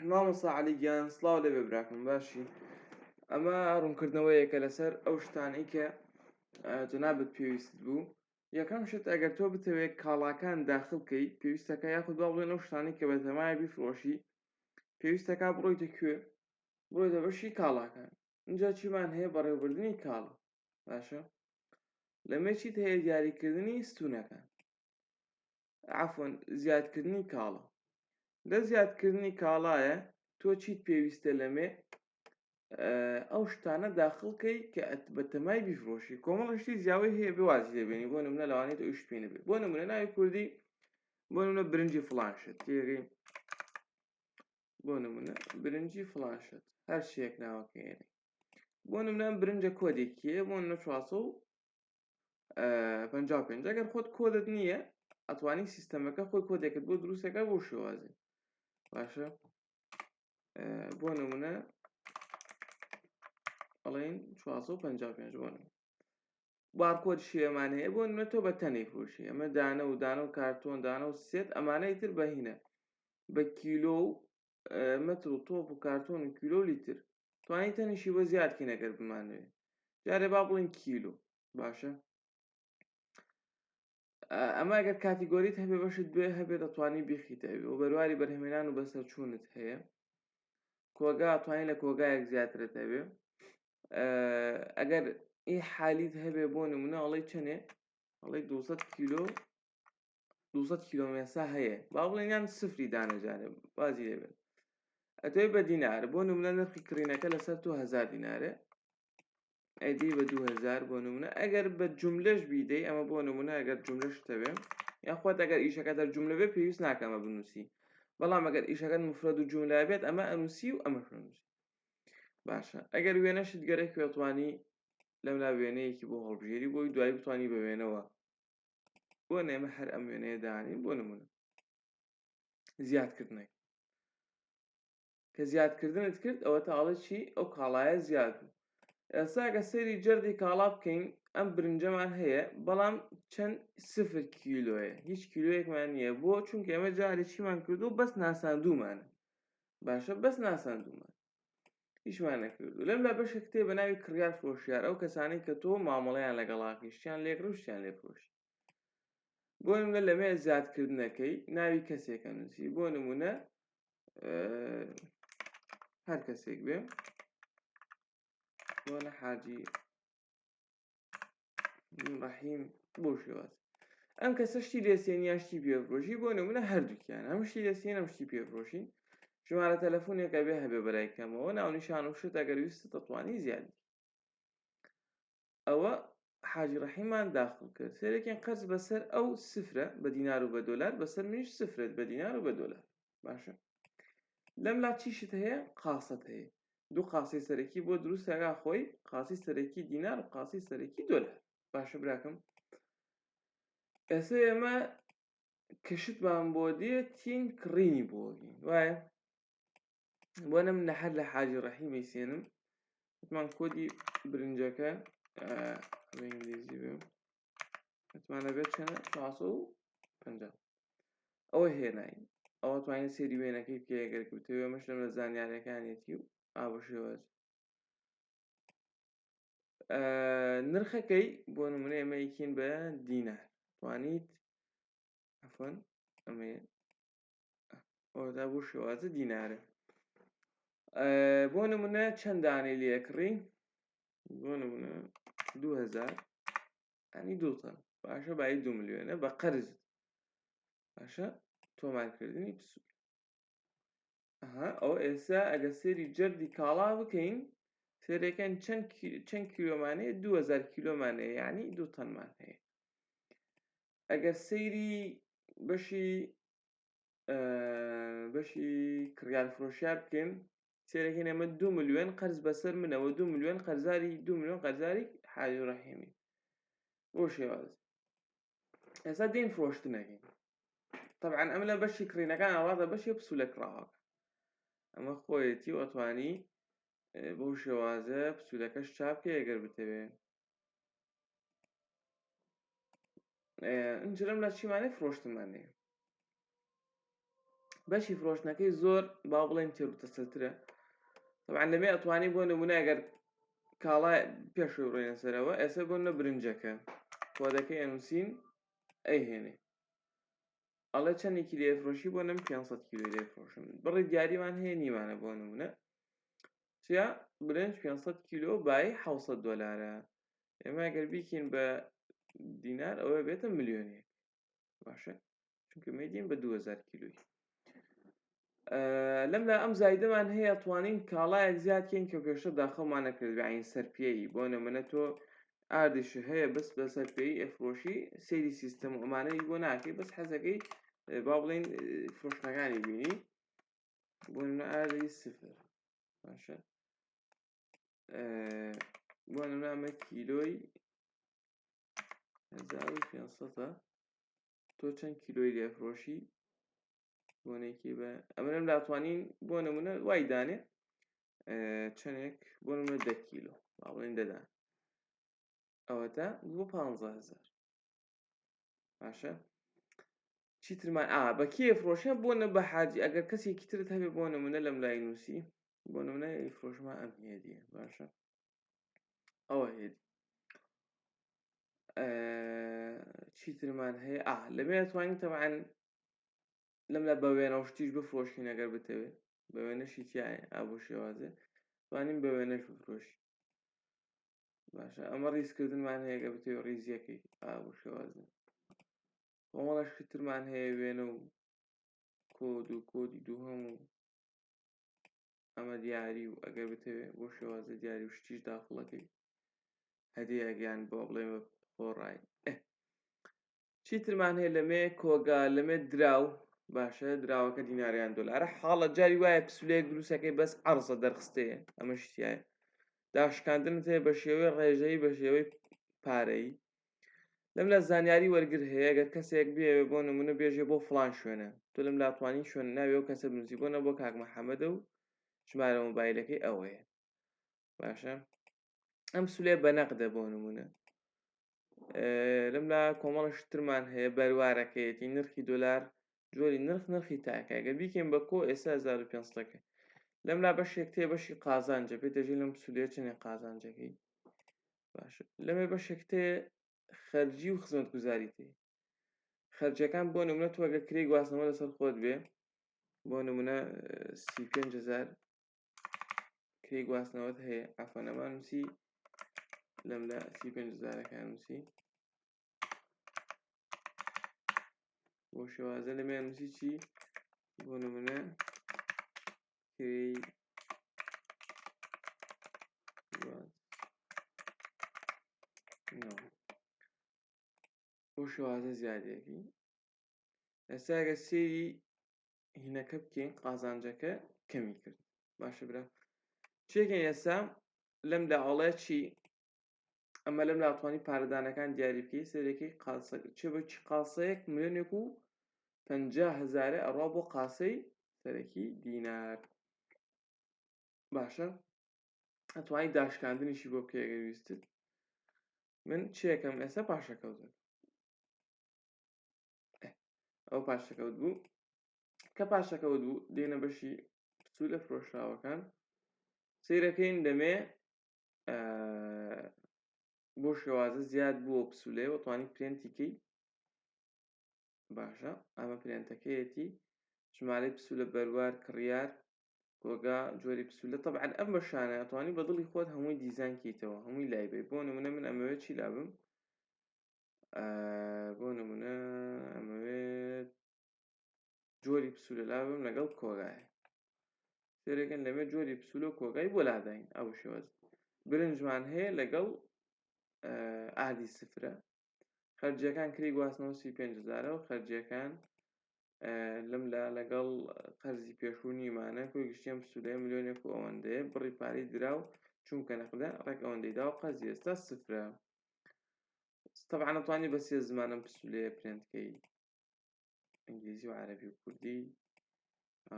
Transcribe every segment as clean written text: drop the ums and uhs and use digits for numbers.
مامۆستا عەلی گیان سڵاو لێبێ براکەم باشی ئەمە ڕوونکردنەوەیەکە لەسەر ئەو شتانەی کە جەنابت پێویست بوو یەکەم شت ئەگەر تۆ بتەوێت کاڵاکان داخل کەی پێویستەکە یاخود با بڵێن ئەو شتانەی کە بەتەمایە بیفرۆشی پێویستەکە بڕۆیتە کوێ بڕۆیتە بەشی کاڵاکان اینجا چیمان هەیە بەڕێوەبردنی کاڵا باشە لەمێ چیت هەیە دیاریکردنی ستونەکان عەفوەن زیادکردنی کاڵا لە زیادکردنی کاڵایە تۆ چیت پێویستە لەمێ ئەو شتانە داخڵکەی کە بە تەمای بیفرۆشی کۆمەڵە شتی زیاوەی هەیە بێ وازی لێبێنی بۆ نمونە لەوانەیە تۆ ئیشت پێ نەبێ بۆ نمونە ناوی کوردی بۆ نمونە برنجی فڵان شت تێگەی بۆ نمونە برنجی فڵان شت هەر شتێک ناوەکەیەنی بۆ نمونە ئەم برنجە کۆدێکیە بۆ نمونە 455 ئەگەر خۆت کۆدت نییە ئەتوانی سیستەمەکە خۆی کۆدێکت بۆ دروستەکە بۆ شێوازی باشە بۆ نمونە ئەڵێن 455 بۆ نمونە بارکۆد شێمان هەیە بۆ نمونە تۆ بە تەنی فرۆشی ئەمە دانە و دانە و کارتۆن دانە و سێت ئەمانەی تر بەهینە بە کیلۆ و مەتر و تۆپ و کارتۆن و کیلۆ و لیتر توانی تەنیشی بۆ زیاد کەین ئەگەر بمانەوێ جارێ با بڵین کیلۆ باشە ئەمە ئەگەر category ت هەبێ بەشت بێ هەبێ دەتوانی بیخیتە ئەوێ و بەرواری بەرهەمێنان و بەسەرچوونت هەیە کۆگا توانی لە کۆگایەک زیاترت هەبێ ئەگەر ئی حالیت هەبێ بۆ نمونە ئەڵێ چەنێ ئەڵێ 200 کیلۆ 200 کیلۆ مێسا هەیە با بڵێن یان سفری دانە جارێ بازی لێبێت ئەتەوێ بە دینار بۆ نمونە نرخی کڕینەکە لەسەر تۆ 1000 دینارە ئەدی بە 2000 بۆ نمونە ئەگەر بە جملەش بیدەی ئەمە بۆ نمونە ئەگەر جملەش تەوێ یاخوات ئەگەر ئیشەکە دەر جملە بێ پێویست ناکەمە بنووسی بەڵام ئەگەر ئیشەکەت مفرەد و جملە بێت ئەمە ئەنووسی و ئەمە نووسی باشە ئەگەر وێنەشت گەرەک وێتوانی لەملا وێنەیەکی بۆ هەڵبژێری بۆی دوایی بتوانی بە وێنەوە بۆ ئێمە هەر ئەم وێنەیە دانین بۆ نمونە زیادکردنێک کە زیادکردنت کرد ئەوە تاڵێ چی ئەو کاڵایە زیاد بوو ئێستا کە سەیری جەردی کاڵا بکەین ئەم برنجەمان هەیە بەڵام چەند سفر کیلۆیە هیچ کیلۆیەکمان نییە بۆ چونکە ئێمە جارێ چیمان کردو بەس ناساندومانە باشە بەس ناساندومان هیچمان نەکردو لەم لا بەشێک تێ بە ناوی کڕیار فرۆشیار ئەو کەسانەی کە تۆ مامەڵەیان لەگەڵاکەی شتیان لێکڕی و شتیان لێ فرۆشی بۆ نمونە لەمێ زیادکردنەکەی ناوی کەسێکە نووسی بۆ نمونە هەر کەسێک بێ بۆنە حاجی ڕەحیم بۆ شێواز ئەم کەسە شتی لێسێن یان شتی پێفرۆشی بۆ نمونە هەردووکیان هەم شتی لێسێن ئەم شتی پێفرۆشین ژمارە تەلەفۆنێکە بێ هەبێ بەلای کەمەوە ناونیشان و شت ئەگەر ویست دەتوانی زیادی ئەوە حاجی ڕەحیمان داخل کرد سێرەکەین قەرز بەسەر ئەو سفرە بە دینار و بە دۆلار بەسەر منیش سفرت بە دینار و بە دۆلار باشە لەم لا چیشت هەیە قاسەت هەیە دوو قاسی سەرەکی بۆ دروستەکە خۆی قاسی سەرەکی دینار و قاسی سەرەکی دۆلار باشە براکەم ئێستا ئێمە کەشتمان بۆ دێ تین کڕینی بۆگین وایە بۆ نم لە هەر لە حاجی ڕەحیمی سێنم وتمان کۆدی برنجەکە بە ئینگلیزی بێ وتمان ئەبێت چەنە 450 ئەوە هێنای ئەوە توانین سێری وێنەکەی بکەی گەر بتەوێ ئەمەش لەم لە زانیاریەکانیەتی و ئا بە شێواز نرخەکەی بۆ نمونە ئێمە یکین بە دینار توانیت عفوا ئەمێ ئەوەتا بۆ شێوازە دینارە بۆ نمونە چەند دانەی لێکڕی بۆ نمونە 2000 ئەنی دوو تەن باشە بای دو ملیۆنە بە قەرز باشە تۆمارکردنی پسوول ئەها ئەو ئێستا ئەگە سێری جەردی کاڵا بکەین سێرەکەن چەند چەند کیلۆمان هەیە 2000 کیلۆمان هەیە یعنی دوو تەنمان هەیە ئەگەر سەیری بەشی بەشی کڕیار فرۆشیار بکەین سێرەکەین ئێمە دو ملیۆن قەرز بەسەر منەوە دو ملیۆن قەرزاری دو ملیۆن قەرزاری حاجی ڕەحیمی بۆ شێواز ئێستا دێن فرۆشتنەکەین طبعا ئەم لە بەشی کڕینەکان ئاواتە بەشی پسولە کڕاوەکە ئەمە خۆیەتی و ئەتوانی بەو شێوازە پسولەکەش چاپکە ئەگەر بتەوێ ئینجا لەم لا چیمانەیە فرۆشتنمان هەیە. بەشی فرۆشتنەکەی زۆر با بڵێن تێروتەسەلترە. طبعا لەمێ ئەتوانی بۆ نمونە ئەگەر کاڵا پێشەوەی ڕۆینە سەرەوە، ئێستا بۆ نە برنجەکە کۆدەکەی ئەنووسین ئەیهێنێ، ئەڵێ چەندێکی لێ فرۆشی، بۆ نم 500 کیلۆی لێ فرۆشم، بڕی دیاریمان هەیە نیمانە. بۆ نمونە چیا برنج 500 کیلۆ بای 600 دۆلارە، ئێمە ئەگەر بیکەین بە دینار ئەوە بێتە ملیۆنێک. باشە، چونکە مێدین بە 2000 کیلۆی. لەملا ئەم زایدەمان هەیە، توانین کاڵایەک زیادکەین کە پێشتر داخڵمان نەکرد بەعین سەرپێی. بۆ نمونە تۆ ئاردیش هەیە بەس بە سەرپێی ئەفرۆشی، سەیری سیستەم و ئەمانەی بۆ ناکەی، بەس حەزەکەی با بڵێین فرۆشتنەکانی بینی. بۆ نمونە ئاردی سفر، باشە، بۆ نمونە ئەمە کیلۆی 1500، تۆ چەند کیلۆی لێفرۆشی بۆنێکی بە ئەمە لەم داتوانین بۆ نمونە وای دانێ چەندێک، بۆ نمونە 10 کیلۆ با بڵێن دەدان، ئەوەتا بۆ 15000. باشە، چیترمان ئا بە کێ فرۆشە؟ بۆ نە بە حاجی، ئەگەر کەسێکی ترت هەبێ، بۆ نمونە لەم لای نووسی، بۆ نمونە فرۆشمە ئەم هێدیە. باشە، ئەوە هێدی. چیترمان هەیە؟ ئا لەمێ توانین تەبعەن لەم لە بە وێنە و شتیش بفرۆشین ئەگەر بتەوێت، بە وێنەشی تایە ئا بۆ شێوازێ توانین بە وێنەش بفرۆشین. باشە، ئەمە ڕیزکردنمان هەیە گە بتەوێت ڕیزیەکەی ئا بۆ شێوازێ. کۆمەڵە شترمان هەیە، وێنە و کۆد و کۆدی دووهەم و ئەمە دیاری و ئەگەر بتەوێت بۆ شێوازە دیاری و شتیش داخڵەکەی هەدیەگەیان بۆ بڵێ بە خۆڕای. چیترمان هەیە لەمێ؟ کۆگا، لەمێ دراو. باشە، دراوەکە دیناریان دۆلارە. حاڵە جاری وایە پسولەیەک دروستەکەی بەس عەرزە دەرخستەیە، ئەمە شتیایە. داشکاندنت هەیە بە شێوەی ڕێژەیی، بە شێوەی پارەیی. لەم لە زانیاری وەرگر هەیە، گەر کەسێک بێ بۆ نمونە بێژێ بۆ فڵان شوێنە، تۆ لەم لاتوانی شوێن ناوی ئەو کەسە بنووسی، بۆ نە بۆ کاک محەممەدە و ژمارە مۆبایلەکەی ئەوەیە. باشە، ئەم سولێ بە نەقدە بۆ نمونە. لەم لا کۆمەڵە شترمان هەیە، بەروارەکەیەتی، نرخی دۆلار، جۆری نرخ، نرخی تاکە گەر بیکەین بە کۆ ئێستا 1500ەکە. لەم لا بەشێک تێ بەشی قازانجە، پێتەژی لەم پسولەیە چنێ قازانجەکەی. باشە، لەمێ بەشێک تێ خەرجی و خزمەتگوزاری تێ خەرجەکان. بۆ نمونە تۆ ئەگەر کرێی گواستنەوە لەسەر خۆت بێ، بۆ نمونە 35000 کرێی گواستنەوەت هەیە، عەفوەن ئەمان نووسی لەم لە 35000ەکان نووسی بۆ شێوازە. لەمێ نووسی چی؟ بۆ نمونە کرێی بۆ شێوازە زیادەکەی. ئێستا ئەگەر سەیری هینەکە بکەین قازانجەکە کەمی کرد. باشە برا، چێکەین ئێستا لەم داوەڵێ چی؟ ئەمە لەم لاتوانی پارەدانەکان دیاری بکەی، سەرەکەی قاسە چێ بە چی قاسەیەک ملیۆنێک و 50 هەزارە ئەڕوا بۆ قاسەی سەرەکی دینار. باشە، ئەتوانی داشکاندنیشی بۆ بکەی ئەگەر ویستت. من چێکەم ئێستا پاشەکەوتن، ئەو پاشەکەوت بوو. کە پاشەکەوت بوو دێنە بەشی پسوولە فرۆشراوەکان، سەیرەکەین دەمێ بۆ شێوازە زیاد بووە پسوولەیەوە، توانی پرێنتی کەی. باشە، ئەمە پرێنتەکەیەتی، ژمارەی پسوولە، بەروار، کڕیار، کۆگا، جۆری پسوولە. طبعا ئەم بەشانە توانی بە دڵی خۆت هەمووی دیزان کەیتەوە، هەمووی لای بێ. بۆ نمونە من ئەمەوێت چی لابم؟ بۆ نمونە ئەمەوێت جۆری پسوولە لابم لەگەڵ کۆگایە. سێرەکەن لەمێ جۆری پسوولە و کۆگای بۆ لاداین ئەو شێواز. برنجمان هەیە لەگەڵ ئادی سفرە. خەرجیەکان کری گواستنەوە 35 هەزارە و خەرجیەکان لەم لا لەگەڵ قەرزی پێشوو نیمانە. کۆی گشتیان پسوولەیە ملیۆنێک و ئەوەندەیە، بڕی پارەی دراو چونکە نەقدە ڕێک ئەوەندەی داوە، قەرزی ئێستا سفرە. طبعا ئەتوانی بە سێ زمانم پسوولەیە پرێنتکەی، ئینگلیزی و عەرەبی و کوردی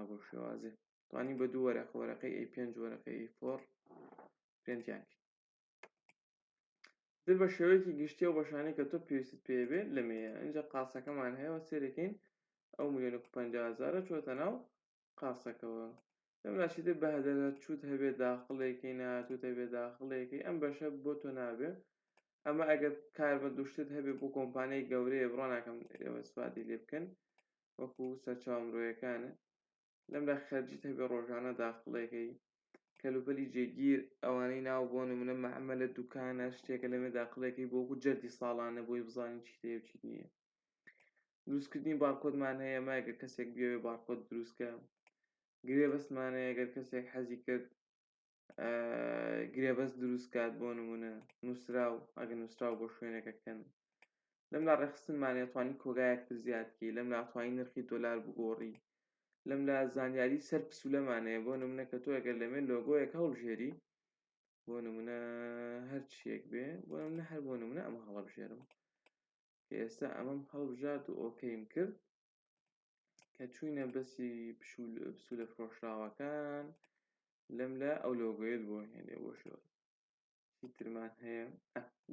بۆ شێوازێ. توانی بە دوو وەرەقە، وەرەقەی ئەی پێنج، وەرەقەی ئەی فۆر پرێنتیان کرد. در بە شێوەیەکی گشتی و بەشانەی کە تۆ پێویستت پێ بێت لەمەیە. اینجا قاسەکەمان هەیە و سێرەکەین. ئەو ملیۆنێک و 50 هەزارە چۆتە ناو قاسەکەوە. لەم لاشی تر بەهەدەرچووت هەبێ داخڵێکی نەهاتووت هەبێ داخڵێکی ئەم بەشە بۆ تۆ نابێ. ئەمە ئەگەر کارمەند و شتت هەبێ بۆ کۆمپانیای گەورەیە بڕوا ناکەم ئێوە سوادی لێ بکەن وەکو سەرچاوە مرۆیەکانە. لەملا خەرجیت هەبێ ڕۆژانە داخڵێکەی کەلوپەلی جێگیر ئەوانەی ناو بۆ نمونە مەعمەلە دوکانە شتێکە لەمێ داخڵێکەی بۆ وەکو جەردی ساڵانە بۆی بزانین چیت هەیە و چیت نییە. دروستکردنی بارکۆدمان هەیە مە ئەگەر کەسێک بیەوێ بارکۆد دروستکە. گرێبەستمان هەیە گەر کەسێک حەزی کرد گرێبەست دروست کات بۆ نمونە نووسراو ئەگەر نووسراو بۆ شوێنێکە کەن. لەم لا ڕێخستنمان هەیە توانی کۆگایەک تر زیاد کەی، لەم لا توانی نرخی دۆلار بگۆڕی، لەم لا زانیاری سەر پسولەمان هەیە بۆ نمونە کە تۆ ئەگەر لەمێ لۆگۆیەک هەڵبژێری بۆ نمونە هەر چیەک بێ بۆ نمونە هەر بۆ نمونە ئەمە هەڵبژێرم کە ئێستا ئەمەم هەڵبژارد و ئۆکەیم کرد کە چوینە بەسی پسولە فرۆشراوەکان لەم لا ئەو لۆگۆیەت بۆ هێنێ بۆ شێوە چیترمان هەیە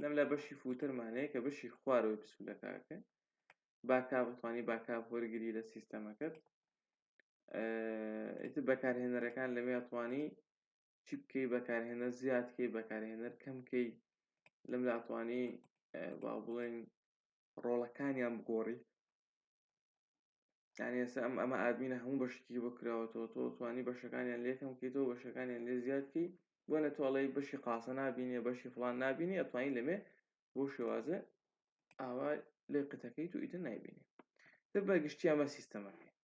لەم لا بەشی فوتەرمان هەیە کە بەشی خوارەوەی پسولەکەکە باکا بتوانی باکاپ وەرگری لە سیستەمەکەت. ئیتر بەکارهێنەرەکان لەمێ توانی چی بکەی بەکارهێنەر زیاد کەی بەکارهێنەر کەم کەی لەم لاتوانی با بڵێن ڕۆڵەکانیان بگۆڕی. یعنی ئێستا ئەم ئەمە ئادمینە هەموو بەشێکی بۆ کراوەتەوە تۆ توانی بەشەکانیان لێکەم کەیتەوە بەشەکانیان لێ زیاد کەی بۆ نەتواڵی بەشی قاسە نابینێ بەشی فڵان نابینی ئەتوانی لەمێ بۆ شێوازە ئاوا لێ قتەکەیت و ئیتر نایبینی. تر بە گشتی ئەمە سیستەمەکەی.